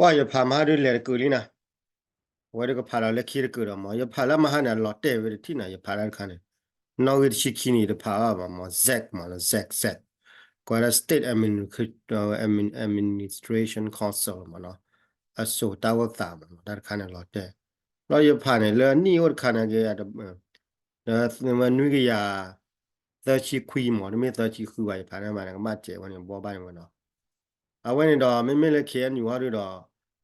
ပှၢ်ယဖးမဟါဒုးလဲၤတကုာ်လံနၤ, အဝဲဒုးကဖးဒီးလၢခံတကုာ်ဒီးမ့ၢ် ယဖးလၢမဟါန့ၣ် အလီၤတဲာ်ဝဲတထံၣ်နၤ ယဖးတၢ်တခါန့ၣ်, နီၣ်ဂံၢ်တဆံခံနံၣ်ယတဖးဘၣ်မ့ၢ် Zach မ့ၢ်လၢ Zach Zach ကွၢ်ဒၣ် State Admin- Admin- Administration Council မ့ၢ်နီၤ, အစိၤတၢ်အိၣ်သးမ့ၢ်နီၤ တၢ်တခါန့ၣ်လီၤတဲာ်, ဘျီယဖးန့ၣ်လၢအနံၣ်အိၣ်တခါန့ၣ်က့ ဒီးနွံကယၤ သၢဆံခွံမ့ၢ် တမ့ၢ်သၢဆံဃုဘၣ် ယဖးန့ၣ်မးန့ၣ် ကဘၣ်စဲးဝဲန့ၣ် ဘီဘၣ်န့ၣ်ဝဲနီၤ. အဝဲန့ၣ်ဒီး မ့မ့ၢ်လၢ K N U ဟီဒု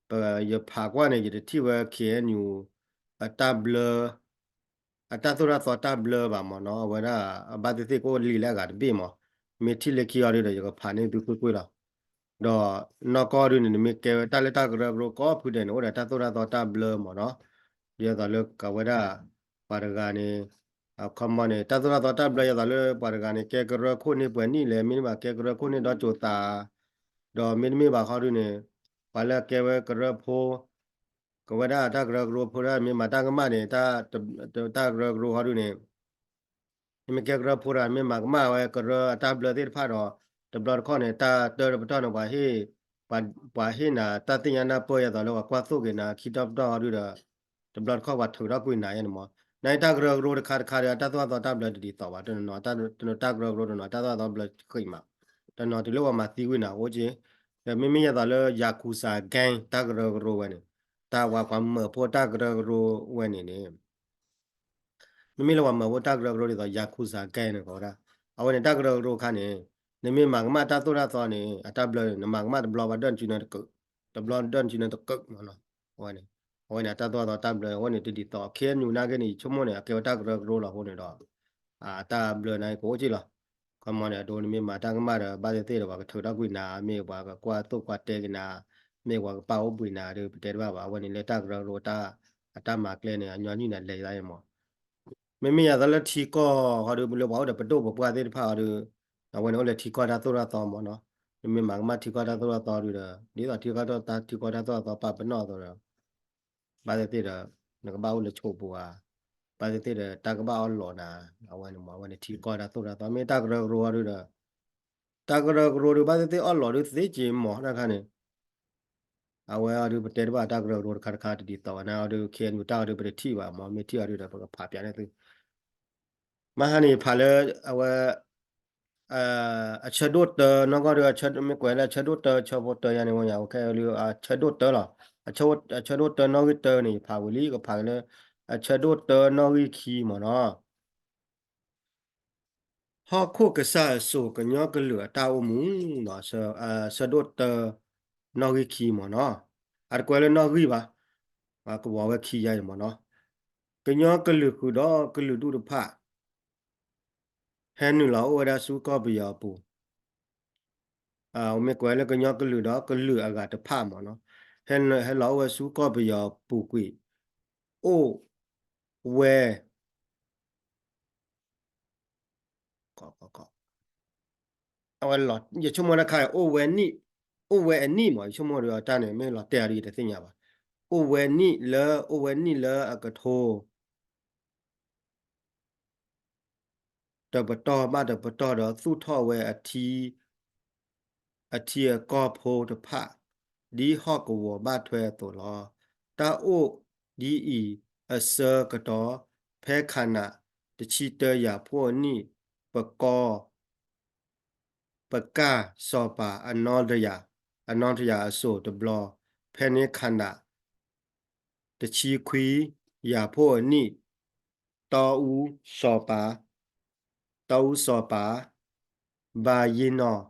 ဒီး ပယဖးကွၢ်န့ၣ် ယတထံၣ်ဝဲ K N U အတၢ်ဘျၢ အတၢ်သိၣ်တၢ်သီတၢ်ဘျၢဘၣ်မ့ၢ်နီၤ, အဝဲဒၣ်အဘၣ်သ့ၣ်သ့ၣ်ကအိၣ်လံာ်လၢအဂၤတဘ့ၣ်မ့ၢ်, မ့ၢ်ထံၣ်လၢခံဟီဒုဒီး ယကဖးန့ၢ်သုကွ့ၢ်ကွ့ၢ်လီၤ. ဒီးနီၢ်ကီၢ်ဒုန့ၣ် နမ့ၢ်ကဲဝဲတၢ်လၢတၢ်ကရၢကရိကိးဖုဒဲးန့ၣ် အိၣ်ဒီးတၢ်သိၣ်တၢ်သီတၢ်ဘျၢမ့ၢ်နီၤ, ဒ်သိးလၢကဝဲဒၣ် ပှၤတဂၤန့ၣ် အခီမီန့ၣ် တၢ်သိၣ်တၢ်သီတၢ်ဘျၢ ဒ်သိးလၢပှၤတဂၤန့ၣ် ကဲကရၢခိၣ်န့ၢ်ပှဲၤနံၣ်လဲၣ် မ့တမ့ၢ်ဘၣ်ကဲကရၢခိၣ်န့ၢ်ဒီးကၠိၤသး, ဒီးမ့တမ့ၢ်ဘၣ်ဟီဒုန့ၣ် ပှၤလၢအကဲဝဲကရၢဖိ ကဝဲဒၣ်တၢ်ကရၢကရိဖိဒၣ် မ့ၢ်မၤတၢ်ကမၣ်န့ၣ် တၢ်ကရၢကရိဟီဒုန့ၣ် နမ့ၢ်ကဲကရၢဖိတဂၤ မ့ၢ်မၤကမၣ်ဝဲကရၢအတၢ်ဘျၢသ့ၣ်တဖၣ်ဒီး တဘျီတခီၣ်န့ၣ် တၢ်တၢတပတီၢ်န့ၣ် ပှၤဟ့ၣ် ပှၤဟ့ၣ်နၤတၢ်သ့ၣ်ညါနၢ်ပၢၢ် ဒ်သိးလၢပှၤကွၢ်သိၣ်က့ၤနၤခံတီပတီၢ်ဟီဒုဒီး တဘျီတခီၣ်ပှၤထုးထီၣ်ကွံာ်နၤယဲန့ၣ်မ့ၢ် နတၢ်ကရၢကရိတခါတခါဒီး တၢ်သိၣ်တၢ်သီတၢ်ဘျၢတဒ်သိးဘၣ် တနီၤ တနီၤတၢ်ကရၢကရိတနီၤ တၢ်သိၣ်တၢ်သီဘျၢဃံးမး တနီၤတုၤလၢပှၤမၤသံကွံာ်နၤအိၣ်က့ ဒီးမ့မ့ၢ်ဒ်သိးလၢ Yakuza gang တၢ်ကရၢကရိဝဲန့ၣ် တၢ်ဝဲပှၤမၢဖိတၢ်ကရၢကရိဝဲန့ၣ်န့ၣ် မ့မ့ၢ်လၢပှၤမၢဖိတၢ်ကရၢကရိဒ်သိး Yakuza gang န့ၣ် ကိးဝဲဒၣ် အဝဲန့ၣ်တၢ်ကရၢကရိခါန့ၣ် နမ့ၢ်မၤကမၣ်တၢ်သိၣ်တၢ်သီန့ၣ် အတၢ်ဘျၢန့ၣ် နမၤကမၣ်တဘျီဘၣ်ဒၢၣ်နစုနၢတကုး တဘျီဒၢၣ်နစုနၢတကုးမ့ၢ်နီၤ အဝဲန့ၣ် အဝဲန့ၣ် အတၢ်သိၣ်တၢ်သီတၢ်ဘျၢ အဝဲန့ၣ်တဒ်သိး K N U နာ်က့န့ၣ် ယဆိကမိၣ်န့ၣ် အကဲဝဲတၢ်ကရၢကရိလီၤအဃိန့ၣ်ဒီး အတၢ်ဘျၢန့ၣ်ကအိၣ်က့ၢ်လီၤ ခီမီန့ၣ် အဒိနမ့ၢ်မၤတၢ်ကမၣ်ဒီး ဘၣ်သ့ၣ်သ့ၣ်ဒီး ပှၤကထုးထီၣ်ကွံာ်နၤ မ့ၢ်ပှၤကကွၢ်သိၣ်ကွၢ်တဲက့ၤနၤ မ့ၢ်ပှၤကပာ်အိၣ်ဘှံးနၤဒီး ပတဲတဘၣ်ဘၣ် အဝဲန့ၣ်လၢတၢ်ကရၢကရိ အတၢ်မၤကျဲန့ၣ် အညီနုၢ်နၤလဲၤသးအံၤမး မ့မ့ၢ်ယၤသးလၢထံကီၢ်ဟီဒီး လၢပှၤအိၣ်ဒီးပဒိၣ်ပပှၢ်သ့ၣ်တဖၣ်ဟီဒီး အဝဲန့ၣ်အိၣ်လၢထံကီၢ်တၢ်သိၣ်တၢ်သီမးနီၤ နမ့ၢ်မၤကမၣ်ထံကီၢ်တၢ်သိၣ်တၢ်သီဒီး ဒ်သိးထံကီၢ်တၢ် ထံကီၢ်တၢ်သိၣ်တၢ်သီပာ်ပနီၣ်အသိးဒီး ဘၣ်သ့ၣ်သ့ၣ်ဒီး နကဘၣ်အိၣ်လၢဆိးပူၤဧါ ဘၣ်သ့ၣ်သ့ၣ်ဒီး တၢ်ကဘၣ်အီၣ်လီးနၤ အဝဲန့ၣ်မး အဝဲန့ၣ်ထံကီၢ်တၢ်သိၣ်တၢ်သီ မ့ၢ်တၢ်ကရၢကရိဟီဒီး တၢ်ကရၢကရိဒီး ဘၣ်သ့ၣ်သ့ၣ်အီၣ်လီးဒီးသ့က့ၤမးတၢ်ခါန့ၣ် အဝဲအီၤဒီး ပတဲတဘၣ်တၢ်ကရၢကရိတခါတခါတဒ်သိးဘၣ် နအီၤဒီး K N U တၢ်အီၤဒီး ပတထံၣ်ဘၣ်မး မ့ၢ်ထံၣ်အီၤဒီး ပကဖးပၠးန့ၢ်သု မဟါန့ၣ်ဖးလၢ အဝဲ အဆၢဒိၣ်တၢ နီၢ်ကီၢ်ဒီး မ့ၢ်ကွဲးလၢအဆၢဒိၣ်တၢ ဆၢဖိတၢယါန့ၣ် ဝဲယါ ခဲလၢအဆၢဒိၣ်တၢလီၤ အဆၢဒိၣ်တၢနီၣ်ဂံၢ်တၢန့ၣ် ယဖးဝံၤလံ ကဖးက့ၤလၢ အဆၢဒိၣ်တၢနီၣ်ဂံၢ်ခံမးနီၤ ဟီၣ်ခိၣ်ကစၢ်အစိၤ ကညီကလုာ်အတၢ်အိၣ်မူ ဆၢဒိၣ်တၢ နီၣ်ဂံၢ်ခံမ့ၢ်နီၤ, အတကွဲးလၢနီၣ်ဂံၢ်ဘၣ်, ကဝီၤဝဲခံယါအံၤမ့ၢ်နီၤ, ကညီကလုာ်ဃုာ်ဒီးကလုာ်ဒူၣ်တဖၣ် ဟဲနုာ်လီၤအိၣ်ဝဲဒၣ်ဆူကီၢ်ပယီၤအပူၤ, မ့ၢ်ကွဲးလၢကညီကလုာ်ဒီးကလုာ်အဂၤတဖၣ်မ့ၢ်နီၤ, ဟဲလီၤအိၣ်ဝဲဆူကီၢ်ပယီၤပူၤကွံာ်, အိၣ်ဝဲ အဝဲ ယဆိကမိၣ်တၢ်ခါ အိၣ်ဝဲနံၣ်, အိၣ်ဝဲအနံၣ်မး ယဆိကမိၣ်ဒီးတၢ်န့ၣ် မ့ၢ်လီၤတဲာ်အီၤဒီးယတသ့ၣ်ညါဘၣ်, အိၣ်ဝဲနံၣ်လၢ အိၣ်ဝဲနံၣ်လၢအကထိ တပတီၢ်ဘၣ်တပတီၢ်ဒီး သူၣ်ထီၣ်ဝဲအထံ အထံအကီၢ်ဖိတဖၣ် ဒ်ဟီၣ်ကဝီၤဘၣ်ထွဲအသိးလီၤ. တၢ်အိၣ်ဒ်အံၤအဆၢကတီၢ် ဖဲခန တဆံတၢယၤဖှိၣ်အနံၣ် ပကီၢ် ပကၢ်စီၤပၤအနီၣ်တယၤ, အနီၣ်တယၤအစိၤတဘျီ, ဖဲန့ၣ်ခန တဆံခွံယၤဖှိၣ်အနံၣ် တီအူစီၤပၤ, တီအူစီၤပၤ ဘၣ်ယ့ၢ်နီၢ်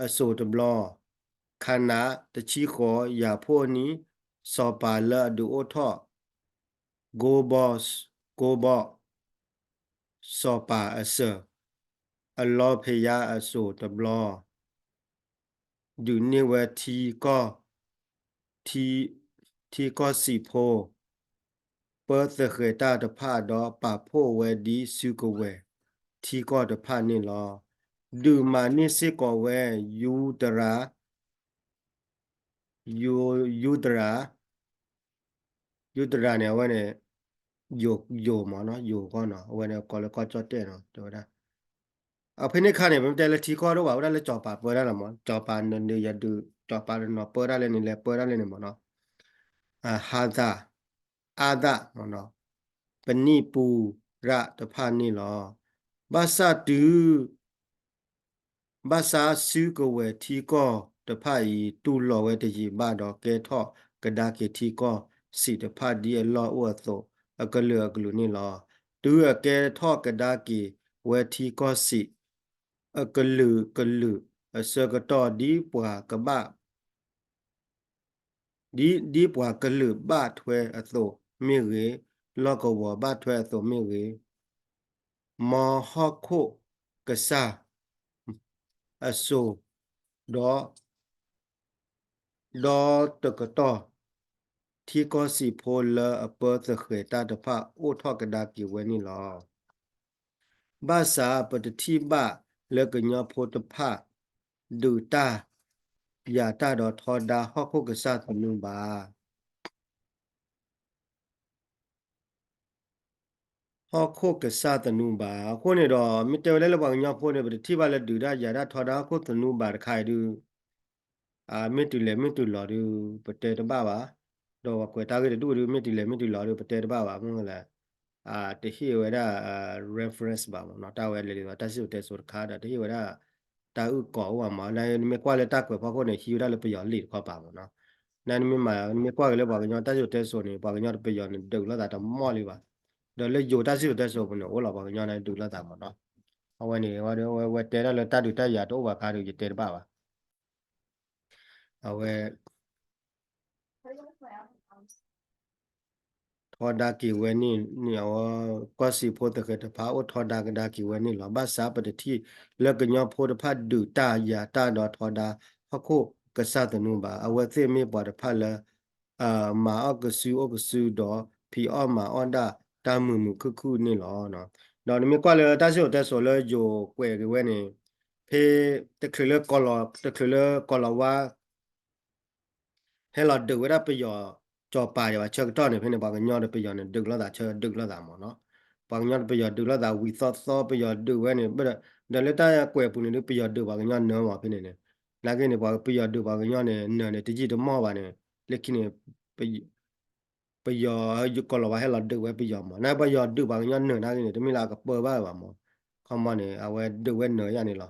အစိၤတဘျီ, ခန တဆံဃိးယၤဖှိၣ်အနံၣ် စီၤပၤလၢအဒုးအိၣ်ထီၣ် ကိဘီ, ကိဘီ စီၤပၤအစၢၤ အလီၢ်ဖဲယါအစိၤတဘျီ ဒုးန့ၢ်ဝဲထံကီၢ်, ထံ, ထံကီၢ်စံးဖိ, ပၢသဃဲၤတၢ်တဖၣ်ဒီးပာ်ဖှိၣ်ဝဲဒ်စုကဝဲၤထံကီၢ်တဖၣ်န့ၣ်လီၤ. ဒုးမၤန့ၢ်စ့ၢ်ကီးဝဲ ယူတရၤ, ယူ, ယူတရၤ, ယူတရၤန့ၣ် အဝဲန့ၣ် ယိၤ, ယိၤမ့ၢ်နီၤ, ယိၤကီၢ်နီၤ, အဝဲန့ၣ်ကိးလၢကီၢ်ကၠီၣ်တဲၣ်နီၤ, တဲဝဲဒၣ် အဖဲန့ၣ်အခါန့ၣ် ပမ့ၢ်တဲလၢထံကီၢ်တအိၣ်ဘၣ် အိၣ်ဒၣ်လၢစီၤပၤပၢတၢ်လီၤမး, စီၤပၤနဒုးယၤဒုး စီၤပၤနီၤပၢတၢ်လဲၣ်န့ၣ် လဲၤပၢတၢ်လဲၣ်န့ၣ်မးနီၤ, ဟါသၣ် အါသၣ်မးနီၤ, ပနံၣ်ပူၤရၣ်တဖၣ်န့ၣ်လီၤ. ဘၣ်ဆၣ်တုၤ ဘၣ်ဆၣ်စုကဝဲၤထံကီၢ်တဖၣ်အံၤ တူၢ်လိာ်ဝဲတယံာ်ဘၣ်ဒီး ကဲထီၣ်ကဒါက့ၤထံကီၢ်စံးတဖၣ်ဒ်အလီၢ်အိၣ်အသိး အကလုာ်အကလုာ်န့ၣ်လီၤ. တုၤအကဲထီၣ်ကဒါက့ၤဝဲထံကီၢ်စံး အကလုာ်ကလုာ်အဆၢကတီၢ် ဒ်ပှၤကဘၣ် ဒ် ဒ်ပှၤကလုာ်ဘၣ်ထွဲအသိးမ့ၢ်ဂ့ၤ, လီၢ်ကဝီၤဘၣ်ထွဲအသိးမ့ၢ်ဂ့ၤ, မ်ဟီၣ်ခိၣ်ကစၢ်အစိၤ, ဒီး ဒီးတကတီၢ် ထံကီၢ်စံးဖိလၢအပၢသဃဲၤတၢ်တဖၣ် အိၣ်ထီၣ်ကဒါက့ၤဝဲန့ၣ်လီၤ. ဘၣ်ဆၣ်ပတထံၣ်ဘၣ်လၢကညီဖိတဖၣ် ဒုးတၢ်ယၤတၢ်ဒီးထီဒါဟီၣ်ခိၣ်ကစၢ်သနူဘၣ်. ဟီၣ်ခိၣ်ကစၢ်သနူဘၣ်. အဃိန့ၣ်ဒီး မ့ၢ်တဲဝဲလၢ လၢပှၤကညီဖိန့ၣ် ပတထံၣ်ဘၣ်လၢဒုးတၢ်ယၤတၢ်ထီဒါဟီၣ်ခိၣ်သနူဘၣ်တခါအံၤဒုး မ့ၢ်တုၤလဲၤမ့ၢ်တုၤလီၤဒုး ပတဲတဘၣ်ဘၣ်. ဒီးပှၤကွဲးတၢ်ဂ့ၢ်တဒူၣ်ဒုး မ့ၢ်တုၤလဲၤမ့ၢ်တုၤလီၤဒုး ပတဲတဘၣ်ဘၣ်. မ့ၢ်လဲၣ် တဟ့ၣ်ဝဲဒၣ် reference ဘၣ်မးနီၤ, တၢ်ဝဲလဲၤဒ်သိးတၢ်စံၣ်စိၤတဲစိၤတခါဒီး တဟ့ၣ်ဝဲဒၣ် တၢ်အုၣ်ကီၤအိၣ်ဘၣ်မး. နမ့ၢ်ကွၢ်လၢတၢ်ကွဲးဖီခိၣ်န့ၣ် ဟံးဝဲဒၣ်လၢပယီၤလံာ်တခီပၤမးနီၤ. နမ့ၢ်မၤ နမ့ၢ်ကွၢ်က့ၤလၢပှၤကညီတၢ်စံၣ်စိၤတဲစိၤန့ၣ် ပှၤကညီတပယီၤန့ၣ် ဒုးလိာ်သးတမီၢ်လံဘၣ်. ဒီးလၢယိၤတၢ်စံၣ်စိၤတဲစိၤပူၤန့ၣ် အိၣ်လီၤပှၤကညီန့ၣ် ဒုးလိာ်သးမးနီၤ. အဝဲန့ၣ် ဝဲတဲဒၣ်လၢတၢ်ဒုးတၢ်ယၤတအိၣ်ဘၣ်ခါဒီး ယတဲတဘၣ်ဘၣ်. အဝဲ ထီဒါက့ၤဝဲန့ၣ်န့ၣ် အဝဲ ကီၢ်စံးဖိသဃဲၤတဖၣ် အိၣ်ထီဒါကဒါက့ၤဝဲန့ၣ်လီၤ. ဘၣ်ဆၣ်ပတထံၣ်လၢကညီဖိတဖၣ်ဒုးတၢ်ယၤတၢ်ဒီးထီဒါဟီၣ်ခိၣ်ကစၢ်သနူဘၣ်. အဝဲသ့ၣ်မ့ၢ်ပှၤတဖၣ်လၢ မၤအီၣ်ကစုအိၣ်ကစုဒီး ဖံးအီၣ်မၤအီၣ်ဒၣ်တၢ်မုာ်မုာ်ခုၣ်ခုၣ်န့ၣ်လီၤ. ဒီးနမ့ၢ်ကွၢ်လၢတၢ်စံၣ်စိၤတဲစိၤလၢယိၤကွဲးက့ၤဝဲန့ၣ် ဖဲ တချုးလၢ တချုးလၢကီၤလၤဝါ ဟဲလီၤဒုးဝဲဒၣ်ပယီၤစီၤပၤဒံးဘၣ် ဆၢကတီၢ်န့ၣ် ဖဲန့ၣ် ပှၤကညီဒီးပယီၤန့ၣ် ဒုးလိာ်သးဆၢဒုးလိာ်သးမးနီၤ. ပှၤကညီဒီးပယီၤဒုးလိာ်သးဝံၤသီသီ ပယီၤဒုးဝဲန့ၣ် ဒီးလၢတၢ်ကွဲးပူၤန့ၣ်ဒုး ပယီၤဒုးပှၤကညီနၢၤမးဖဲန့ၣ်န့ၣ် နာ်က့န့ၣ် ပှၤပယီၤဒုးပှၤကညီန့ၣ် နၢၤန့ၣ် တယံာ်တမီၢ်ဘၣ်န့ၣ် လၢခံန့ၣ် ပယီၤ ကီၤလၤဝါဟဲလီၤဒုးဝဲပယီၤမး နာ်က့ပယီၤဒုးပှၤကညီနၢၤနာ်က့န့ၣ် တမ့ၢ်လၢအကပၢဘၣ်ဘၣ်မး ခီမီန့ၣ် အဝဲဒုးဝဲနၢၤယၤန့ၣ်လီၤ.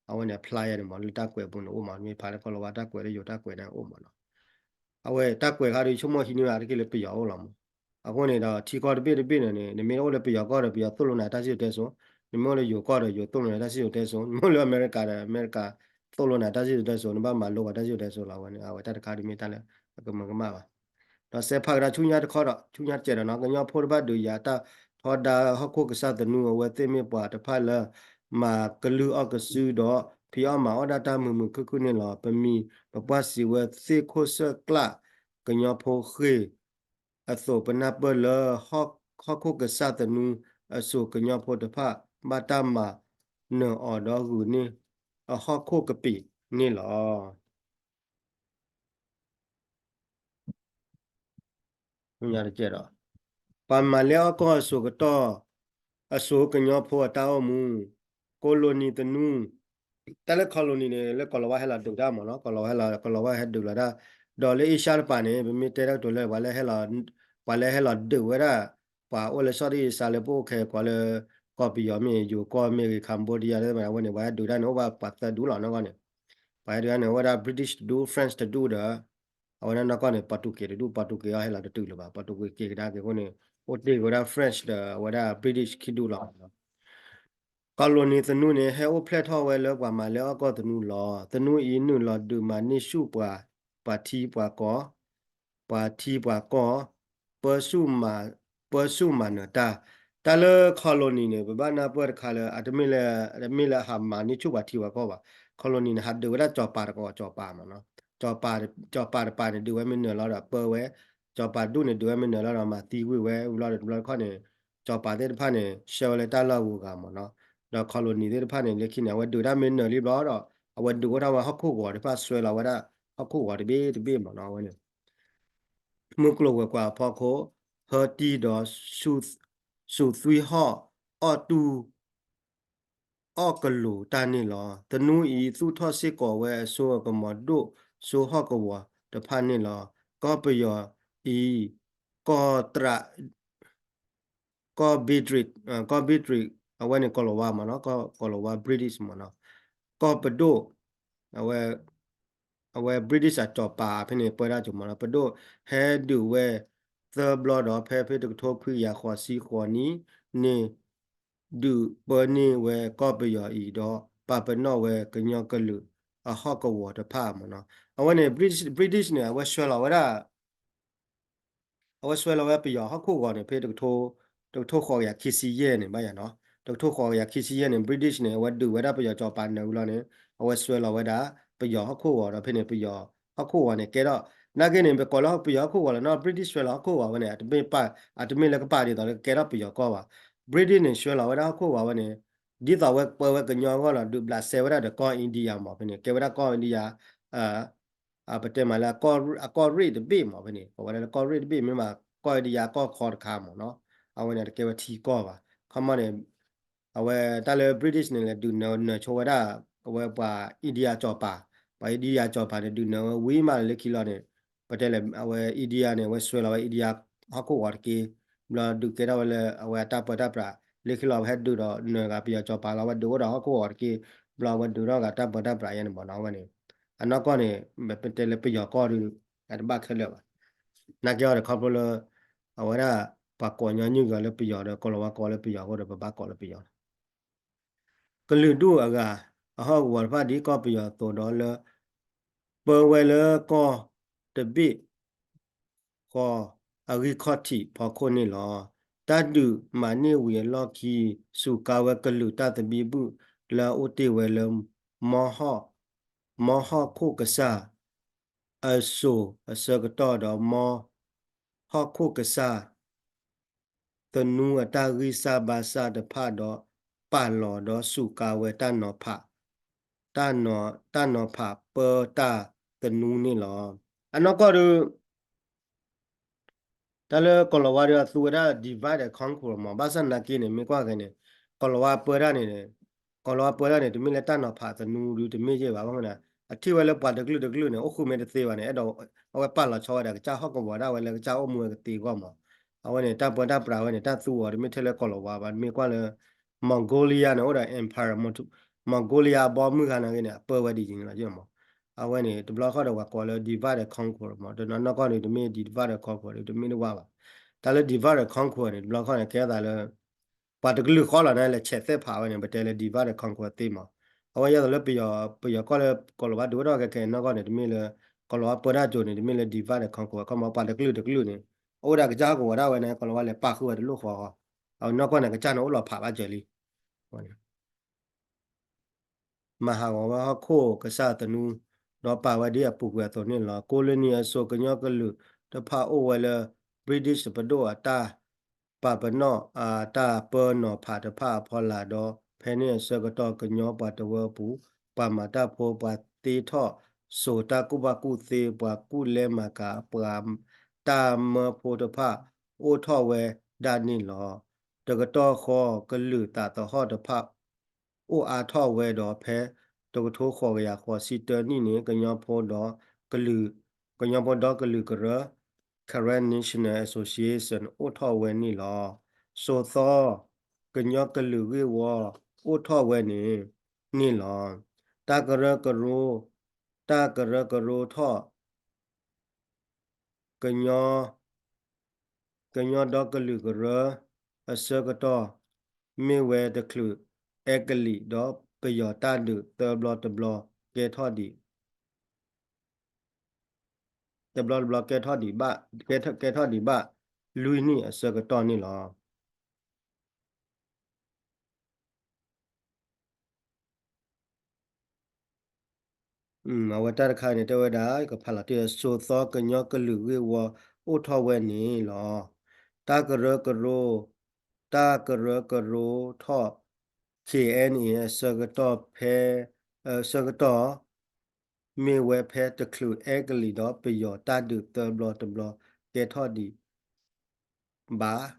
အဝဲန့ၣ်အဖျါယၤန့ၣ်မး လၢတၢ်ကွဲးပူၤန့ၣ်အိၣ်မး မ့ၢ်ဖးလၢကီၤလၤဝါတၢ်ကွဲးလၢယိၤတၢ်ကွဲးန့ၣ်အိၣ်မးနီၤ. အဝဲတၢ်ကွဲးခါဒီး ဆိကမိၣ်ဟံးန့ၢ်ဝဲတက့ၢ်လၢပယီၤအိၣ်လီၤမး. အဃိန့ၣ်ဒီး ထံကီၢ်တဘ့ၣ်တဘ့ၣ်န့ၣ်န့ၣ် နမ့ၢ်အိၣ်လၢပယီၤကီၢ်ဒီး ပယီၤသိၣ်လိနၤတၢ်စံၣ်စိၤတဲစိၤ, နမ့ၢ်အိၣ်လၢယိၤကီၢ်ဒီး ယိၤသိၣ်လိနၤတၢ်စံၣ်စိၤတဲစိၤ, နမ့ၢ်အိၣ်လၢအမဲရကၤဒီး အမဲရကၤသိၣ်လိနၤတၢ်စံၣ်စိၤတဲစိၤ, နဘၣ်မၤလိပှၤတၢ်စံၣ်စိၤတဲစိၤလီၤ. အဝဲန့ၣ် အဝဲတၢ်တခါဒုးမ့ၢ်တၢ်လၢအကမၢကမၣ်ဘၣ်. ဒီးစဲးဖးကဒါဆူညါတခီဒီး ဆူညါတစဲးဒီးနီၤ ကညီဖိတဖၣ်ဒုးယၤတၢ်ထီဒါဟီၣ်ခိၣ်ကစၢ်သနူ အဝဲသ့ၣ်မ့ၢ်ပှၤတဖၣ်လၢ မၤကလုၢ်အီၣ်ကစုဒီး ဖံးအီၣ်မၤအီၣ်ဒၣ်တၢ်မုာ်မုာ်ခုၣ်ခုၣ်န့ၣ်လီၤ. ပမံၤပပှၢ်စံးဝဲသ့ၣ်ခိၣ်ဆၢၣ်ကျၢ် ကညီဖိဃ့ၢ်အသိး ပနၢ်ပၢၢ်လၢ ဟီၣ်ခိၣ်ကစၢ်သနူအစိၤ ကညီဖိတဖၣ် ဘၣ်တၢ်မၤနၢၤအီၤဒီးဂုာ်န့ၢ်အဟီၣ်ခိၣ်ကပံာ်န့ၣ်လီၤ. ပှၤမၤလဲအီၣ်ကီၢ်အစိၤကတီၢ် အစိၤကညီဖိအတၢ်အိၣ်မူ colony သနူ တၢ်လၢ colony န့ၣ် လၢကီၤလၤဝါဟဲလီၤဒုးတၢ်မးနီၤ, ကီၤလၤဝါဟဲလီၤ ကီၤလၤဝါဟဲဒုးလီၤတၢ်, ဒီးလၢအ့ရှါတပၤန့ၣ် ပမ့ၢ်တဲတၢ်ကတိၤလၢ ပှၤလၢဟဲလီၤဒုးဝဲဒၣ် ပှၤအိၣ်လၢ Southeast Asia လၢပအိၣ်ခဲကိးလၢ ကီၢ်ပယီၤမ့ၢ် ယိၤကီၢ်မ့ၢ်ဂ့ၤ Cambodia လၢအဝဲန့ၣ် ပှၤဟဲဒုးတၢ်န့ၣ် အိၣ်ဘၣ်ပှၤသၢဒူၣ်လီၤနီၢ်ကီၢ်န့ၣ်, ပှၤဟဲဒုးတၢ်န့ၣ် အိၣ်ဝဲဒၣ် British တဒူၣ် French တဒူၣ်ဒီး အဝဲဒၣ်နီၢ်ကီၢ်န့ၣ် Portuguese တဒူၣ်, Portuguese အီၤဟဲလီၤတတုၤလၢၤဘၣ်, Portuguese က့ၤကဒါက့ၤအဃိန့ၣ် အိၣ်တ့ၢ်က့ၤဝဲဒၣ် French ဒီးအဝဲဒၣ် British ခံဒူၣ်လီၤ. colony သနူန့ၣ် ဟဲအိၣ်ဖျဲၣ်ထီၣ်ဝဲလၢပှၤမၤလဲအီၣ်ကီၢ်သနူလီၤ. သနူအံၤနုာ်လီၤဒုးမၤန့ၢ်ဆူၣ်ပှၤ ပှၤထံပှၤကီၢ် ပှၤထံပှၤကီၢ် ပၢဆူၣ်မၤ ပၢဆူၣ်မၤနၢၤတၢ်, တၢ်လၢ colony န့ၣ် ပဘၣ်နၢ်ပၢၢ်တခါလၢ အတမ့ၢ်လၢ တမ့ၢ်လၢဟးမၤန့ၢ်ဆူၣ်ပှၤထံပှၤကီၢ်ဘၣ်, colony န့ၣ် ဟးဒုးဝဲဒၣ်စီၤပၤတကီၢ် စီၤပၤမးနီၤ, စီၤပၤ စီၤပၤတပၤန့ၣ် ဒုးဝဲမ့ၢ်နၢၤလီၤဒီးပၢဝဲ, စီၤပၤတဒူၣ်န့ၣ် ဒုးဝဲမ့ၢ်နၢၤလီၤဒီးမၤသံကွံာ်ဝဲ ဝံၤလီၤဒီးတဘျီတခီၣ်န့ၣ် စီၤပၤသ့ၣ်တဖၣ်န့ၣ် ဆှၢဝဲလၢတၢ်လီၢ်အဂုၤအဂၤမးနီၤ, ဒီး colony သ့ၣ်တဖၣ်န့ၣ် လၢခံန့ၣ် အဝဲဒုးတၢ်မ့ၢ်နၢၤလံဘျီဒီး အဝဲဒုးအိၣ်ထီၣ်ဝဲဟီၣ်ခိၣ်ဂီၤတဖၣ် ဆှၢလီၤဝဲဒၣ်ဟီၣ်ခိၣ်ဂီၤတဘ့ၣ်တဘ့ၣ်မးနီၤ, အဝဲန့ၣ် မုၢ်ကျိၤဝဲၤကွာ်အဖီခိၣ် ဟၢတံၢ်ဒီး စူးသွံၣ်ဟီၣ်အီၣ်တူၢ် အီၣ်ကလူးတၢ်န့ၣ်လီၤ. သနူအံၤသူၣ်ထီၣ်စ့ၢ်ကီးဝဲအစိအကမီၤဒိၣ်စိဟီၣ်ကဝီၤတဖၣ်န့ၣ်လီၤ. ကီၢ်ပယီၤအံၤ ကီၢ်သရၣ် ကီၢ်ဘ့တရံး ကီၢ်ဘ့တရံး အဝဲန့ၣ်ကီၢ်လီၤဝါမ့ၢ်နီၤ, ကီၢ်လီၤဝါ British မ့ၢ်နီၤ, ကီၢ်ပဒိၣ် အဝဲ အဝဲ British အစီၤပၤဖဲန့ၣ် ပၢတၢ်ကၠိမ့ၢ်နီၤ, ပဒိၣ်ဟဲဒုးဝဲသၢဘျီဒီး ဖဲဖဲတကထိခွံကယၤဃိးဆံဃိးနံၣ်န့ၣ် ဒုးပၢန့ၢ်ဝဲကီၢ်ပယီၤအံၤဒီး ပာ်ပနီၣ်ဝဲကညီကလုာ်အဟီၣ်ကဝီၤတဖၣ်မ့ၢ်နီၤ. အဝဲန့ၣ် British န့ၣ် အဝဲဆှၢလီၤဝဲဒၣ် အဝဲဆှၢလီၤဝဲပယီၤဟီၣ်ခိၣ်ဂီၤန့ၣ် ဖဲတကထိ တကထိဃိးကယၤခံဆံယဲၢ်န့ၣ် ဘၣ်ယၤနီၤ, တကထိဃိးကယၤခံဆံယဲၢ်န့ၣ် British န့ၣ် အဝဲဒုးဝဲဒၣ်ပယီၤစီၤပၤနၢၤဝံၤလီၤန့ၣ် အဝဲဆှၢလီၤဝဲဒၣ်ပယီၤဟီၣ်ခိၣ်ဂီၤဒီး ဖဲန့ၣ်ပယီၤဟီၣ်ခိၣ်ဂီၤန့ၣ် ကဲထီၣ် နာ်က့န့ၣ် ပကိးလၢပယီၤဟီၣ်ခိၣ်ဂီၤလီၤနီၤ, British ဆှၢလီၤဟီၣ်ခိၣ်ဂီၤဝဲန့ၣ် အတမ့ၢ်ပာ် အတမ့ၢ်လၢကပာ်ဒ်သိးလၢကကဲထီၣ်ပယီၤကီၢ်ဘၣ်. British န့ၣ် ဆှၢလီၤဝဲဒၣ်ဟီၣ်ခိၣ်ဂီၤဝဲန့ၣ် ဒ်သိးဝဲပၢဝဲကညီအဂီၢ်လီၤ, ဒုးဘျးစဲဝဲဒၣ်ဒီးကီၢ် India မ့ၢ်ဖဲန့ၣ် ကဲဝဲဒၣ်ကီၢ် India ပတဲမးလၢ အကီၢ်ရ့ၣ်တဘ့ၣ်မ့ၢ်ဖဲန့ၣ် ကိးဝဲဒၣ်လၢကီၢ်ရ့ၣ်တဘ့ၣ် မ့ၢ်မး ကီၢ်ဒယါကီၢ်ခီတခါမ့ၢ်နီၤ, အဝဲန့ၣ်တကဲဝဲထံကီၢ်ဘၣ်. ခီမီန့ၣ် အဝဲတၢ်လၢ British န့ၣ် လဲၤဒုးနၢၤနၢၤဆိဝဲဒၣ် အဝဲပှၤ India စီၤပၤ, ပှၤ India စီၤပၤန့ၣ် ဒုးနၢၤဝဲဝံၤမးလၢခံလီၤန့ၣ် ပတဲလဲၣ် အဝဲ India န့ၣ် အဝဲဆှၢလီၤဝဲ India ဟီၣ်ခိၣ်ဂီၤတက့ၢ်, ဘျီဒုးကဲထီၣ်ဝဲလၢအဝဲအတၢ်ပၢတၢ်ပြး လၢခံလီၤ အဝဲဟဲဒုးဒီးနၢၤဂၤပယီၤစီၤပၤလီၤ, အဝဲဒုးအိၣ်ဒီးဟီၣ်ခိၣ်ဂီၤတက့ၢ်, ဘျီအဝဲဒုးထီၣ်ဂၤတၢ်ပၢတၢ်ပြးယဲန့ၣ်မ့ၢ်နီၤ, အဝဲန့ၣ် အနီၢ်ကီၢ်န့ၣ် ပတဲလၢပယီၤကီၢ်ဒီး အတဘၣ်ခဲလၢာ်ဘၣ်. နာ်က့အီၤဒီးခီဖျိလၢ အဝဲဒၣ် ပှၤကိးညီနုၢ်ဂၤလၢပယီၤဒီး ကိးလီၤဝါကိးလၢပယီၤအဃိဒီး ပဘၣ်ကိးလၢပယီၤလီၤ. ကလုာ်ဒူၣ်အဂၤ အဟီၣ်ကဝီၤတဖၣ်ဒ်ကီၢ်ပယီၤအသိးဒီးလၢ ပၢဝဲလၢကီၢ်တဘ့ၣ်ဃီ အဂံၢ်ခီၣ်ထံးဖီခိၣ်န့ၣ်လီၤ. တၢ်ဒုးမၤန့ၢ်ဝံၤအလီၢ်ခံ စူးကါဝဲကလုာ်တၢ်သဘံၣ်ဘုၣ်လၢအအိၣ်တ့ၢ်ဝဲလၢ မီဟီၣ်ခိၣ်ကစၢ် အစိၤအဆၢကတီၢ်ဒီး မီဟီၣ်ခိၣ်ကစၢ် သနူအတၢ်ဂံၢ်စၢ်ဘါစၢ်တဖၣ်ဒီး ပာ်လီၤဒီးစူးကါဝဲတၢ်နီၤဖး တၢ်နီၤဖးပၢတၢ်သနူန့ၣ်လီၤ. အနီၢ်ကီၢ်ဒီး တၢ်လၢကီၤလၤဝါဒီးအသူဝဲဒၣ် divide and conquer မး, ဘၣ်ဆၣ်နာ်က့န့ၣ် မ့ၢ်ကွၢ်က့ၤန့ၣ် ကီၤလၤဝါပၢတၢ်န့ၣ် ကီၤလၤဝါပၢတၢ်န့ၣ် တမ့ၢ်လၢတၢ်နီၤဖးသနူဒီးတမ့ၢ်ယဲၢ်ဘၣ်, ဘၣ်မနုၤ အထံၣ်ဝဲလၢပှၤတကလုာ်တကလုာ်န့ၣ် အိၣ်ဃုာ်မ့ၢ်တသ့ဘၣ်န့ၣ် အဲၣ်ဒိး အဝဲပာ်လီၤဆီဝဲဒၣ်ကစၢ်ဟီၣ်ကဝီၤဒၣ်ဝဲလၢကစၢ်အိၣ်မူဝဲကသ့အဂီၢ်မး. အဝဲန့ၣ် တၢ်ပၢတၢ်ပြးဝဲန့ၣ် တၢ်သူအီၤတမ့ၢ်ထဲလၢကီၤလၤဝါဘၣ်, မ့ၢ်ကွၢ်လၢ Mongolia န့ၣ် အိၣ်ဒီး empire, Mongolia အဘီမုၢ်ခါနာ်က့န့ၣ် အပၢဝဲဒ်ယံၤန့ၣ်လီၤမး. အဝဲန့ၣ် တဘျီဃီဒီးပှၤကိးလၢ divide and conquer မး, တနီၤနီၢ်ကီၢ်န့ၣ် တမ့ၢ် divide and conquer တမ့ၢ်တဝါဘၣ်. တၢ်လၢ divide and conquer န့ၣ် တဘျီဃီန့ၣ် ကဲသးလၢ ပှၤတကလုာ်ဃီလီၤန့ၣ် လဲၤဆဲးသ့ၣ်ဖးဝဲန့ၣ် ပတဲလၢ divide and conquer သ့မး. အဝဲယဲသိးလၢပယီၤ ပယီၤကီၢ်လၢကီၤလၤဝါဒုးအိၣ်ထီၣ်ခဲခဲအံၤနီၢ်ကီၢ်န့ၣ် တမ့ၢ်လၢ ကီၤလၤဝါပၢတၢ်ကၠိန့ၣ် တမ့ၢ်လၢ divide and conquer ခီမး ပှၤတကလုာ်တကလုာ်န့ၣ် အအိၣ်ဒၣ်ကစၢ်ဟီၣ်ကဝီၤဒၣ်ဝဲန့ၣ် ကီၤလၤဝါလဲၤပာ်ဃုာ်ဝဲတလိၣ်ဃီ, အနီၢ်ကီၢ်န့ၣ် ကစၢ်န့ၣ်အိၣ်လီၤဖးဘၣ်စၢၤလံ မၤဟးဂီၤဝဲဟီၣ်ခိၣ်ကစၢ်သနူ ဒီးပာ်ဝဲဒ်အပူၤကွံာ်အသိးန့ၣ်လီၤ. ကိးလၢနံၤအစိၤ ကညီကလုာ်တဖၣ်အိၣ်ဝဲလၢ British ပဒိၣ်အတၢ်ပာ်ပနီၣ်အတၢ်ပၢနီၤဖးတဖၣ်အဖီလာ်ဒီး ဖဲန့ၣ်အဆၢကတီၢ် ကညီပှၤတဝၢပူၤ ပှၤမၤတၢ်ဖိ ပှၤသ့ထီၣ်စိၤ တၢ်ကူၣ်ဘၣ်ကူၣ်သ့ ပှၤကူၣ်လဲမၤကၤ ပှၤတၢ်မၢဖိတဖၣ် အိၣ်ထီၣ်ဝဲဒၣ်န့ၣ်လီၤ. တကတီၢ်ဃီ ကလုာ်သးသဟီၣ်တဖၣ် အိၣ်အါထီၣ်ဝဲဒီး ဖဲတကထိဃိးကယၤဃိးဆံတၢနံၣ်န့ၣ် ကညီဖိဒီး ကညီဖိဒီကလုာ်ကရၢ Karen National Association အိၣ်ထီၣ်ဝဲန့ၣ်လီၤ. စိၤသီ ကညီကလုာ်ဂ့ၢ်ဝီ အိၣ်ထီၣ်ဝဲန့ၣ်န့ၣ်လီၤ. တၢ်ကရၢကရိ တၢ်ကရၢကရိထီၣ် ကညီ ကညီဒီကလုာ်ကရၢ အဆၢကတီၢ် မ့ၢ်ဝဲတချုးအဲကလံးဒီးပယီၤတၢ်ဒုးသၢဘျီတဘျီ ကဲထီၣ်ဒံး တဘျီတဘျီကဲထီၣ်ဒံးဘၣ် ကဲထီၣ် ကဲထီၣ်ဒံးဘၣ် လွံၢ်နံၣ်အဆၢကတီၢ်န့ၣ်လီၤ. အဝဲတၢ်တခါန့ၣ် တဲဝဲဒၣ် ကဖးလီၤတ့ၢ် စိၤသီကညီကလုာ်ဂ့ၢ်ဝီအိၣ်ထီၣ်ဝဲန့ၣ်လီၤ. တၢ်ကရၢကရိ တၢ်ကရၢကရိထီၣ် K N A အဆၢကတီၢ်ဖဲ အဆၢကတီၢ် မ့ၢ်ဝဲဖဲတချုးအဲကလံးဒီးပယီၤတၢ်ဒုးသၢဘျီတဘျီ ကဲထီၣ်ဒံး ဘၣ်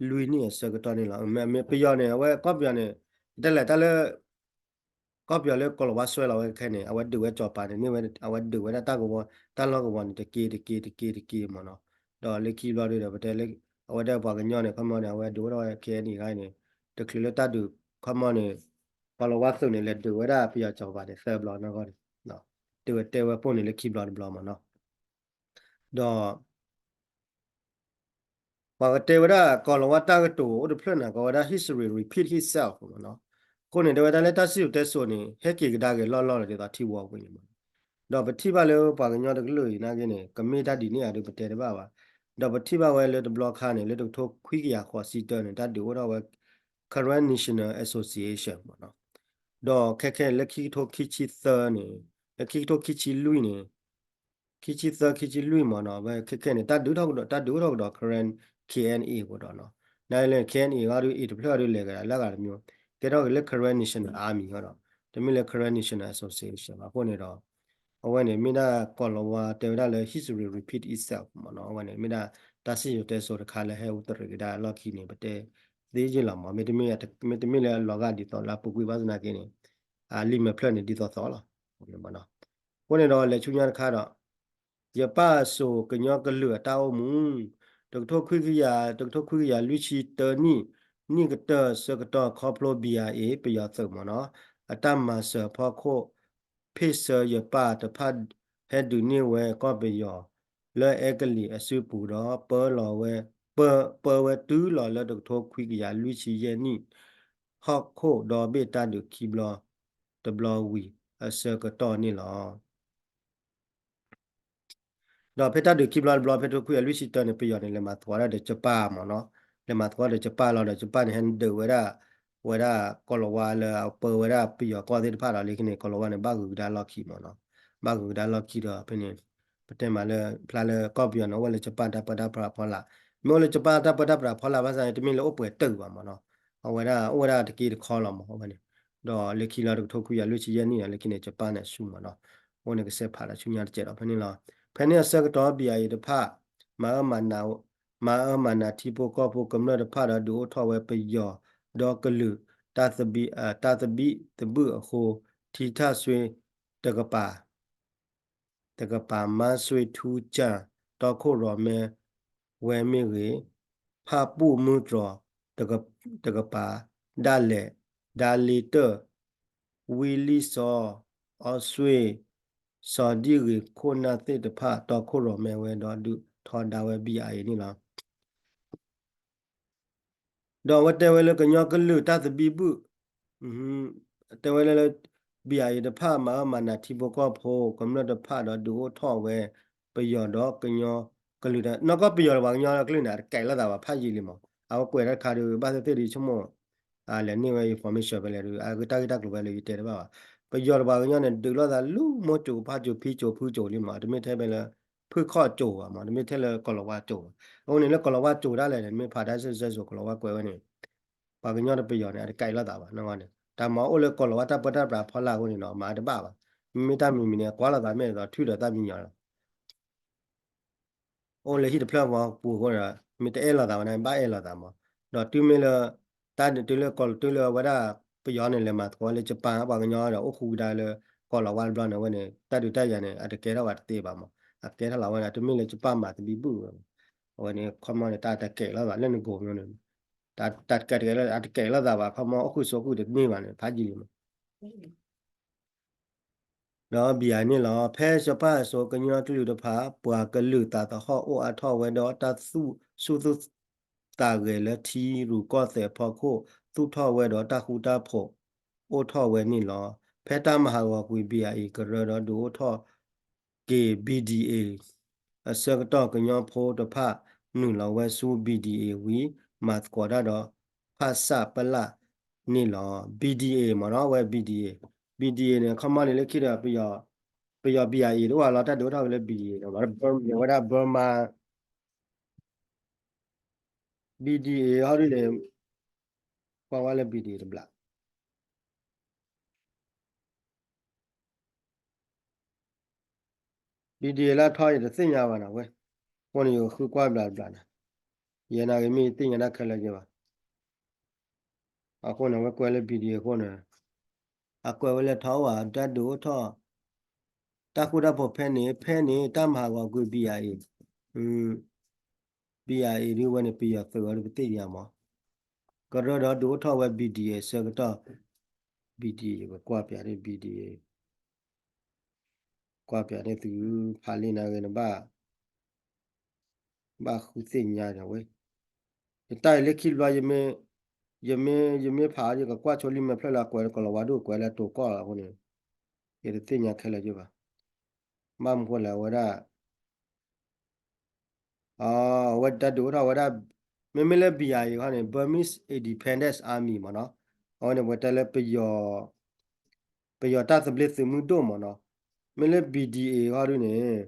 လွံၢ်နံၣ်အဆၢကတီၢ်န့ၣ်လီၤ. မ့ၢ်ပယီၤန့ၣ် အဝဲကီၢ်ပယီၤန့ၣ် တလဲၤတၢ်လၢ ကီၢ်ပယီၤလၢကီၢ်လီၤဝါစွဲလီၤဝဲခဲန့ၣ် အဝဲဒုးဝဲစီၤပၤန့ၣ် န့ၢ်ဝဲ အဝဲဒုးဝဲဒၣ်တၢ်ကဝီၤ တၢ်လီၢ်ကဝီၤန့ၣ် တက့တက့တက့တက့မ့ၢ်နီၤ. ဒီးလၢခံဘျီဒီး ပတဲလၢ အဝဲဒၣ်ပှၤကညီန့ၣ် ခီမီန့ၣ် အဝဲဒုးအိၣ်ထီၣ်ဝဲ ခဲအံၤန့ၣ်ဂါန့ၣ် တချုးလၢတၢ်ဒုး ခီမီန့ၣ် ကီၢ်လီၤဝါသုးန့ၣ် လဲၤဒုးဝဲဒၣ်ပယီၤစီၤပၤန့ၣ် သၢဘျီနီၢ်ဂီၢ်န့ၣ် တဲဝဲပိၢ်န့ၣ်လၢခံဘျီတဘျီမ့ၢ်နီၤ. ဒီး ပှၤကတဲဝဲဒၣ်ကီၢ်လီၤဝါတၢ်ကတိၤအိၣ်တဖျၢၣ်န့ၣ် ကိးဝဲဒၣ် history repeat itself မ့ၢ်နီၤ. အဃိန့ၣ် တဲဝဲဒၣ်လၢတၢ်စံၣ်စိၤတဲစိၤန့ၣ် ဟဲက့ၤကဒါက့ၤလီၢ်လီၢ်လီၤဒ်သိးထံဝီပူၤန့ၣ်မ့ၢ်နီၤ. ဒီးပထံၣ်ဘၣ်လၢပှၤကညီတကလုာ်အံၤနာ်က့န့ၣ် ကမ့ၢ်တၢ်ဒ်န့ၣ်ဧါဒီးပတဲတဘၣ်ဘၣ်. ဒီးပထံၣ်ဘၣ်ဝဲလၢတဘျီခါန့ၣ် လၢတကထိခွံကယၤဃိးဆံတၢန့ၣ် တၢ်ဒုးအိၣ်ထီၣ်ဝဲ Karen National Association မ့ၢ်နီၤ. ဒီးခဲခဲလၢခံကထိခံဆံသၢန့ၣ် လၢခံကထိခံဆံလွံၢ်န့ၣ် ခံဆံသၢ ခံဆံလွံၢ်မ့ၢ်နီၤ ဝဲခဲခဲန့ၣ် တၢ်ဒုးထီၣ်ကဒီး တၢ်ဒုးအိၣ်ထီၣ်ကဒီး Karen K N A ကဒီးနီၤ. နာ်လၢ K N A ဂီၢ်ဒုးအံၤတဖျၢၣ်အီၤဒုးလဲၤကဒီးလၢအဂၤတမျိုး ကဲထီၣ်က့ၤလၢ Karen National Army ဂီၢ်ဒီး တမ့ၢ်လၢ Karen National Association ဘၣ်. အဃိန့ၣ်ဒီး အဝဲန့ၣ်မ့ၢ်ဒၣ်ကီၢ်လီၤဝါတဲဝဲဒၣ်လၢ history repeat itself မ့ၢ်နီၤ. အဝဲန့ၣ်မ့ၢ်ဒၣ်တၢ်စံၣ်စိၤတဲစိၤတခါလၢဟဲအိၣ်တရံးကဒါအလီၢ် ခံန့ၣ် ပတဲသ့ယ့ၢ်လီၤမး. မ့တမ့ၢ်လၢအလီၤဂာ်ဒ်သိးလၢအပူၤကွံာ်ဘၣ်ဆၣ်သနာ်က့န့ၣ် အလံာ်မဲာ်ဖျၢၣ်န့ၣ်ဒ်သိးသိးလီၤ. အဃိန့ၣ်ဒီးလဲၤဆူညါတခါဒီး ယပၢ်အစိၤကညီကလုာ်အတၢ်အိၣ်မူ တကထိခွံကယၤ တကထိခွံကယၤလွံၢ်ဆံတၢနံၣ် နံၣ်ကတၢၢ်ဆၢကတီၢ်ခီဖျိ B I A ပယီၤသုးမ့ၢ်နီၤ အတၢ်မၤစၢၤအဖီခိၣ် ဖ့ၣ်ဆၢယပၢ်တဖၣ်ဟဲဒုးန့ၢ်ဝဲကီၢ်ပယီၤ လၢအဲကလံးအစုပူၤဒီး ပၢလီၤဝဲ ပၢ ပၢဝဲတုၤလီၤလၢတကထိခွံကယၤလွံၢ်ဆံယဲၢ်နံၣ် ဟီၣ်ခိၣ်ဒီဘ့ၣ်တၢ်ဒုးခံဘျီတဘျီဝံၤအဆၢကတီၢ်န့ၣ်လီၤ. ဒီးဖဲတၢ်ဒုးခံဘျီတဘျီ ဖဲတကထိခွံကယၤလွံၢ်ဆံတၢန့ၣ် ပယီၤန့ၣ် လဲၤမၤသကိးဒီးယပၢ်မ့ၢ်နီၤ, လဲၤမၤသကိးဒီးယပၢ်လီၤဒီး ယပၢ်န့ၣ် ဟဲဒုးဝဲဒၣ် ဝဲဒၣ်ကီၢ်လီၤဝါလၢ အပၢဝဲဒၣ်ပယီၤကီၢ်သ့ၣ်တဖၣ်ဒီး လၢခံန့ၣ် ကီၢ်လီၤဝါန့ၣ် ဘၣ်ဂုၤကဒါလီၢ်ခံမ့ၢ်နီၤ, ဘၣ်ဂုၤကဒါလီၢ်ခံဒီး ဖဲန့ၣ် ပတဲမးလၢ ဖျါလၢကီၢ်ပယီၤန့ၣ် အိၣ်ဝဲလၢယပၢ်တၢ်ပၢတၢ်ပြးဖီလာ်, မ့ၢ်အိၣ်လၢယပၢ်တၢ်ပၢတၢ်ပြးဖီလာ်ဘၣ်ဆၣ်န့ၣ် တမ့ၢ်လၢအိၣ်ပှဲၤတုာ်ဘၣ်မ့ၢ်နီၤ, အဝဲဒၣ်အိၣ်ဝဲဒၣ်တက့တခီလီၤမ့ၢ် အဝဲန့ၣ်, ဒီးလၢခံလီၤတကထိခွံကယၤလွံၢ်ဆံယဲၢ်နံၣ်ဒီး လၢခံန့ၣ် ယပၢ်န့ၣ်ဆူမ့ၢ်နီၤ, အဃိန့ၣ် ကစဲးဖးဒီးဆူညါတစဲးဒီး ဖဲန့ၣ်လီၤ. ဖဲန့ၣ်အဆၢကတီၢ် ဘံၣ်အါအံၤတဖၣ် မၤအၢမၤနး မၤအၢမၤနးထံဖိကီၢ်ဖိကမျၢၢ်တဖၣ်ဒီး ဒုးအိၣ်ထီၣ်ဝဲပယီၤဒီကလုာ် တၢ်သဘံၣ် တၢ်သဘံၣ်သဘုၣ်အဃိ ထံထၣ်စွ့ တကပၤ တကပၤ မါစွ့ထူကၢ် တီခိၣ်ရိၤမဲဝဲမ့ၢ်ဂ့ၤ, ဖၣ်ပူၣ်မုၢ်တြီၤ တကပၤ ဒၣ်လဲာ် ဒၣ်လ့တၢၢ် ဝံလံၣ်စီ အီစွ့ စီၤဒံၣ်ဂ့ၤ ခိၣ်နၢ်သ့ၣ်တဖၣ် တီခိၣ်ရိၤမဲဝဲဒီး ဒုးထီဒါဝဲဘံၣ်အါအံၤန့ၣ်လီၤ. ဒီးအဝဲတဲဝဲလၢကညီကလုာ်တၢ်သဘံၣ်ဘုၣ်, တဲဝဲလၢ ဘံၣ်အါအံၤတဖၣ် မၤအၢမၤနးထံဖိကီၢ်ဖိ ကမျၢၢ်တဖၣ်ဒီး ဒုးအိၣ်ထီၣ်ဝဲ ပယီၤဒီးကညီကလုာ်တၢ် နီၢ်ကီၢ်ပယီၤဒီးပှၤကညီကလုာ်န့ၣ် အတကဲးလိာ်သးဘၣ် ဖးယံာ်လံမး, အဝဲကွဲးတၢ်တခါဒီး ဘၣ်သ့ၣ်သ့ၣ်ဒီး ဆိကမိၣ် လဲၤန့ၢ်ဝဲ information ဖဲလဲၣ်ဒီး အဂ့ၢ်တၢ်ဂ့ၢ်တၢ်ကျိၤဖဲလဲၣ် ယတဲတဘၣ်ဘၣ်. ပယီၤဒီးပှၤကညီန့ၣ် ဒုးလိာ်သးလၢမိၢ်ကၠိဖးကၠိဖံကၠိဖုကၠိလံမး, တမ့ၢ်ထဲဖဲလၢ ဖုၣ်ခီၣ်ကၠိဘၣ်မး, တမ့ၢ်ထဲလၢကီၢ်လီၤဝါကၠိဘၣ်. အဃိန့ၣ်လၢကီၢ်လီၤဝါကၠိဒၣ်လဲာ်န့ၣ် မ့ၢ်ဖးတၢ်စဲစဲစိၤကီၢ်လီၤဝါကွဲးဝဲန့ၣ် ပှၤကညီဒီးပယီၤန့ၣ် အတကဲးလိာ်သးဘၣ် နီၢ်ဂီၢ်န့ၣ် တၢ်မၤအိၣ်လၢကီၢ်လီၤဝါတၢ်ပၢတၢ်ပြးဖီလာ်အဃိန့ၣ်ဒီး မၤတဘၣ်ဘၣ်. မ့မ့ၢ်တၢ်မံၤမံၤန့ၣ် ကွၢ်လိာ်သးမ့ၢ်ဒ်သိး ထုးဒီးတၢ်မံၤညီလီၤ အိၣ်လၢဟံၣ်တဖျၢၣ်ပူၤအဃိဒီး မ့ၢ်တအဲၣ်လိာ်သးဝဲဒၣ် ဘၣ်အဲၣ်လိာ်သးမး, ဒီးတုၤမ့ၢ်လၢ တၢ်ဒုးတုၤလၢကီၢ်တုၤလၢဝဲဒၣ် ပယီၤန့ၣ် လဲၤမၤသကိးလၢယပၢ် ပှၤကညီဒီး အိၣ်ဃူကဒါလၢ ကီၢ်လီၤဝါတဘျီန့ၣ် အဝဲန့ၣ် တၢ်ဒုးတၢ်ယၤန့ၣ် အတကဲထီၣ်ဘၣ်တသ့ဘၣ်မး, အကဲထီၣ်လီၤဝဲန့ၣ် တမ့ၢ်လၢယပၢ်မၤသဘံၣ်ဘုၣ်ဝဲ, အဝဲန့ၣ် ခီမီန့ၣ် တၢ်တကဲးလိာ်သးလၢနကိာ်မီန့ၣ် တၢ်တကဲးလိာ်သး အတကဲးလိာ်သးဘၣ် ခီမီ အိၣ်ဃုာ်ဆိးဃုာ်တန့ၢ်ဘၣ်န့ၣ် ဖးယံာ်လံမး ဒီးဘံၣ်အါန့ၣ်လီၤ. ဖဲစီၤပၢ်အစိၤကညီကလုာ်တဖၣ် ပှၤကလုာ်သးသဟီၣ်အိၣ်အါထီၣ်ဝဲဒီး တၢ်သူၣ်ဆူၣ်သးဂဲၤလၢထံရူၢ်ကီၢ်သဲးအဖီခိၣ် သူၣ်ထီၣ်ဝဲဒီးတၢ်ဃူတၢ်ဖိးအိၣ်ထီၣ်ဝဲန့ၣ်လီၤ. ဖဲတၢ်မၤဟးဂီၤကွံာ် ဘံၣ်အါအံၤကရၢဒီး ဒုးအိၣ်ထီၣ်က့ၤ B D A အဆၢကတီၢ်ကညီဖိတဖၣ် နုာ်လီၤဝဲဆူ B D A ဝံၤ မၤသကိးတၢ်ဒီး ဖဆပလ န့ၣ်လီၤ. B D A မ့ၢ်နီၤ အဝဲ B D A, B D A န့ၣ် ခီမီန့ၣ်လၢခံဒီး ပယီၤ B I A တအိၣ်လီၤ တၢ်ဒုးအိၣ်ထီၣ်က့ၤလၢ B D A န့ၣ် ဝဲဒၣ် Burma, B D A ဟီဒုန့ၣ် ကွၢ်ဝဲလၢ B D A တဘျီ B D A လၢထီၣ်အံၤတသ့ၣ်ညါဘၣ်နီၤဝဲ, အဃိန့ၣ် ယဃုကွၢ်ဘျးတဘျီန့ၣ်, ယဲနာ်က့မ့ၢ်သ့ၣ်ညါတၢ်ခဲလၢာ်က့ဘၣ်, အဃိန့ၣ် ဝဲကွဲလၢ B D A အဃိန့ၣ်, အကွဲးဝဲလၢထီၣ်ဝဲ တၢ်ဒုးအိၣ်ထီၣ် တၢ်ဃူတၢ်ဖိးဖဲန့ၣ် ဖဲန့ၣ် တၢ်မၤဟးဂီၤကွံာ် ဘံၣ်အါအံၤ ဘံၣ်အါအံၤ ဒ်ဝဲန့ၣ် ပယီၤသုးအီၤဒီးပသ့ၣ်ညါမး, ကရၢဒီးဒုးအိၣ်ထီၣ်ဝဲ ဘံၣ်ဒံၣ်အ့ၣ် ဆၢကတီၢ်, ဘံၣ်ဒံၣ်အ့ၣ် ပကွၢ်ပၠးန့ၣ် ဘံၣ်ဒံၣ်အ့ၣ် ကွၢ်ပၠးန့ၣ်သု ဖးလံာ်နၤဂ့ၤန့ၣ်ဘၣ် ဘၣ်ဃုသ့ၣ်ညါဒီးဝဲ, ယတၢ်အံၤလၢခံဘျီ ယမ့ၢ် ယမ့ၢ် ယမ့ၢ်ဖးအီၤ ယကကွၢ်ဆိလံ မ့ၢ်ဖျၢၣ်လၢအကွဲးကလီၤဝါဒိၣ်ကွဲးလၢတိၤကီၢ်လီၤအဃိန့ၣ် ယတသ့ၣ်ညါခဲလၢာ်က့ဘၣ်. ဘၣ်မနုၤဃိလဲၣ် အဝဲဒၣ် အဝဲတၢ်ဒုးအိၣ်ထီၣ်ဝဲဒၣ် မ့မ့ၢ်လၢ ဘံၣ်အါအံၤ ခီန့ၣ် Burmese Independence Army မ့ၢ်နီၤ, အဝဲန့ၣ်ပှၤတဲလၢ ပယီၤတၢ်သဘျ့သုးမုၢ်ဒိၣ်မ့ၢ်နီၤ, မ့ၢ်လၢ ဘံၣ်ဒံၣ်အ့ၣ် ခီဒုန့ၣ်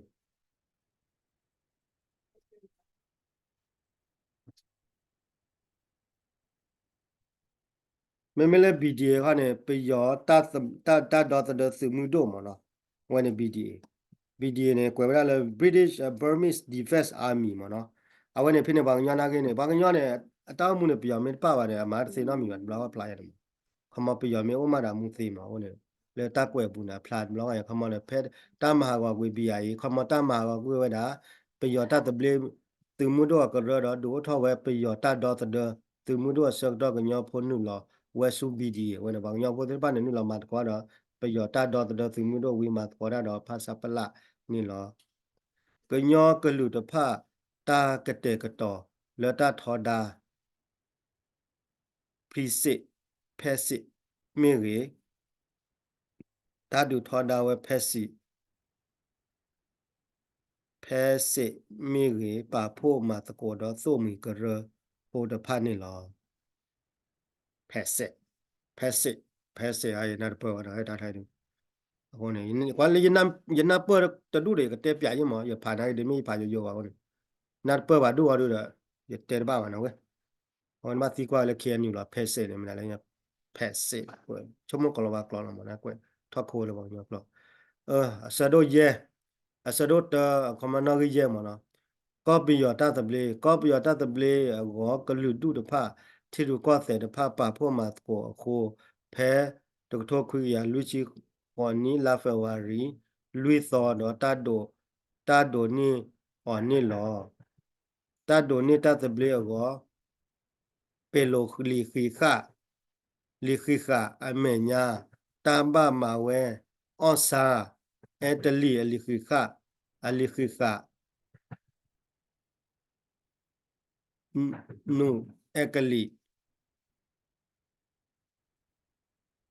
မ့မ့ၢ်လၢ ဘံၣ်ဒံၣ်အ့ၣ် ခီန့ၣ် ပယီၤတၢ်ဒီသဒၢသုးမုၢ်ဒိၣ်မ့ၢ်နီၤ, အဝဲန့ၣ် ဘံၣ်ဒံၣ်အ့ၣ်, ဘံၣ်ဒံၣ်အ့ၣ် န့ၣ် ကွဲးဝဲဒၣ်လၢ British Burmese Defence Army မ့ၢ်နီၤ, အဝဲန့ၣ်ဖဲန့ၣ် ပှၤကညီနာ်က့န့ၣ် ပှၤကညီန့ၣ် အတၢ်အိၣ်မူန့ၣ် ပယီၤမ့ၢ်တပာ်ဘၣ်ဒီး အမၤတသ့နီတမံၤဘၣ် တဘျီဃီဖျါယၤန့ၣ်မး, ခီမီပယီၤမ့ၢ်အိၣ်မးဒီးအမူသ့မး အဃိန့ၣ် လၢတၢ်ကွဲးအပူၤန့ၣ် အဖျါတဘျီဃီ ခီမီဒီး ဖဲတၢ်မၤဟးဂီၤကွံာ် ဘံၣ်အါအံၤ ခီမီတၢ်မၤဟးဂီၤကွံာ်ဝဲဒၣ် ပယီၤတၢ်သဘျ့သုးမုၢ်ဒိၣ်အကရၢဒီး ဒုးအိၣ်ထီၣ်ဝဲပယီၤတၢ်ဒီသဒၢသုးမုၢ်ဒိၣ်အဆၢကတီၢ် ကညီဖိနုာ်လီၤဝဲဆူ ဘံၣ်ဒံၣ်အ့ၣ် အဝဲန့ၣ် ပှၤကညီဖိသ့ၣ်တဖၣ်န့ၣ် နုာ်လီၤမၤသကိးဒီး ပယီၤတၢ်ဒီသဒၢသုးမုၢ်ဒိၣ်ဝံၤ မၤသကိးတၢ်ဒီး ဖဆပလ န့ၣ်လီၤ. ကညီကလုာ်တဖၣ် တၢ်ကတဲာ်ကတီၤလၢတၢ်ထီဒါ ဖဲစ့း, ဖဲစ့း မ့ၢ်ဂ့ၤ, တၢ်ဒုးထီဒါဝဲဖဲစ့း, ဖဲစ့းမ့ၢ်ဂ့ၤ ပာ်ဖှိၣ်မၤသကိးဒီး သိၣ်မှံၤကရၢဖိတဖၣ်န့ၣ်လီၤ. ဖဲစ့း, ဖဲစ့း, ဖဲစ့း ယနၢ်တပၢၢ်ဘၣ်ဒီး တၢ်ထီဒုး အဃိန့ၣ် ကွၢ်လၢယနၢ်ပၢၢ်တဒူၣ်ဒီး ယကတဲပၠးယ့ၣ်မး ယဖးနာ်က့ဒ်မ့ၢ်ယဖးယိယိဘၣ်အဃိန့ၣ် နၢ်တပၢၢ်ဘၣ်ဒူၣ်အီၤဒုးဒီး ယတဲတဘၣ်ဘၣ်နီၤဝဲ, အဝဲနဘၣ်သံကွၢ်လၢ ခ့ၣ်အဲၣ်ယူၣ် လီၤ ဖဲစ့းန့ၣ် မနုၤလဲၣ် ဖဲစ့း ဆိကမိၣ်ကီၤလၤဝါကျိာ်လီၤမး နကွဲးထီၣ်ခိလၢပှၤကညီကျိာ်, အဆၢဒိၣ်ယဲၢ်, အဆၢဒိၣ်တၢ အခီပညီနီၣ်ဂံၢ်ယဲၢ်မးနီၤ, ကီၢ်ပယီၤတၢ်သဘျ့, ကီၢ်ပယီၤတၢ်သဘျ့အဂီၢ် ကလုာ်ဒူၣ်တဖၣ် ထံရူၢ်ကီၢ်သဲးတဖၣ်ပာ်ဖှိၣ်မၤသကိးအဃိ ဖဲတကထိခွံကယၤလွံၢ်ဆံဃိးနံၣ် လါဖ့ၤဘြူၤအါရံၤ လွံၢ်သီဒီး တၢ်ဒိးန့ၢ်အီၤန့ၣ်လီၤ. တၢ်ဒိးန့ၢ်တၢ်သဘျ့အဂီၢ် ပ့ၤလိာ်လံာ်ဃံးဃာ်, လံာ်ဃံးဃာ်အမဲာ်ညါ တၢ်ဘၣ်မၤဝဲ အီၣ်ဆၣ် အဲတလံာ်အလံာ်ဃံးဃာ်, အလံာ်ဃံးဃာ် နူးအဲကလံး